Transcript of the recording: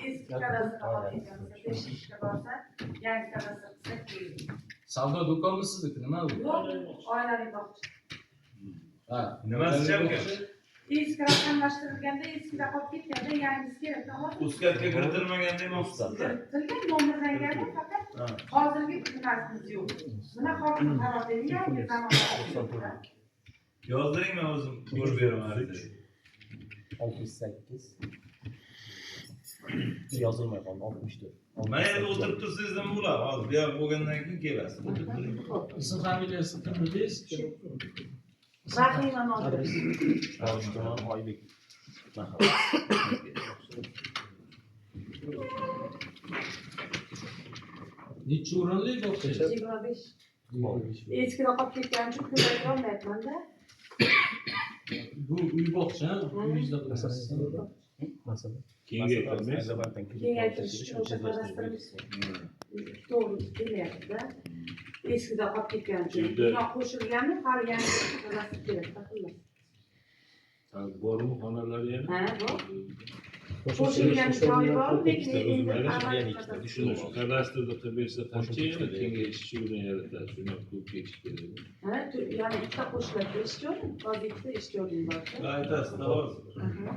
Eski kadastrda qolib ketgan. Tekshirishga borsa, yangi kadastr qilsak qo'yildi. Savdo do'konmi sizniki, nima bu? Yo'q, oilaviy bog'cha. Ha. Nimasi chapga? Eski raqamlashtirilganda eskida qolib ketganda yangisi kerak hozir. Узкод ga kiritilmagan demoqchisizda. Kiritilgan, nomerlangan, faqat hozirgi nimasimiz yo'q. Nima hokim qaror bergan, yangi zamonaviy. Yozdiring, men o'zim ko'rib beraman arizangizni. 68 yozilmay qoldi, 64. Mana endi o'tirib tursangiz nima bo'ladi? Hozir bu yoq bo'lgandan keyin kelasiz. O'tirib turing. Ism familiyasi kim dedingiz? Rahima Nodir. Bog'cha tuman, Oybek mahallasi. Necha o'rinli bog'cha? 25. Eskida qolib ketgani uchun ko'paytira olmayapman-da. Bu uy bog'cha, uyingizda qilasiz. Masala. Kengaytirmaysiz. Kengaytirish uchun o'sha kadastrimiz to'g'ri kelmayapti-da. Eskida qolib ketgani uchun. Bino qo'shilgani, hali yangi kadastr kerak-da, xullas. Bormi xonalar yana? Ha, bor. Qo'shilgan joyi bor, lekin endi Yana ikkita. Shuni shu kadastrda qilib bersa qancha yana kengaytish yo'lini yaratadi. Shuni ham ko'p ketish kerak. Ha, ya'ni ikkita qo'shiladi ishchi o'rin, hozir ikkita ishchi o'rin bor. Aytasiz, hozir. Aha.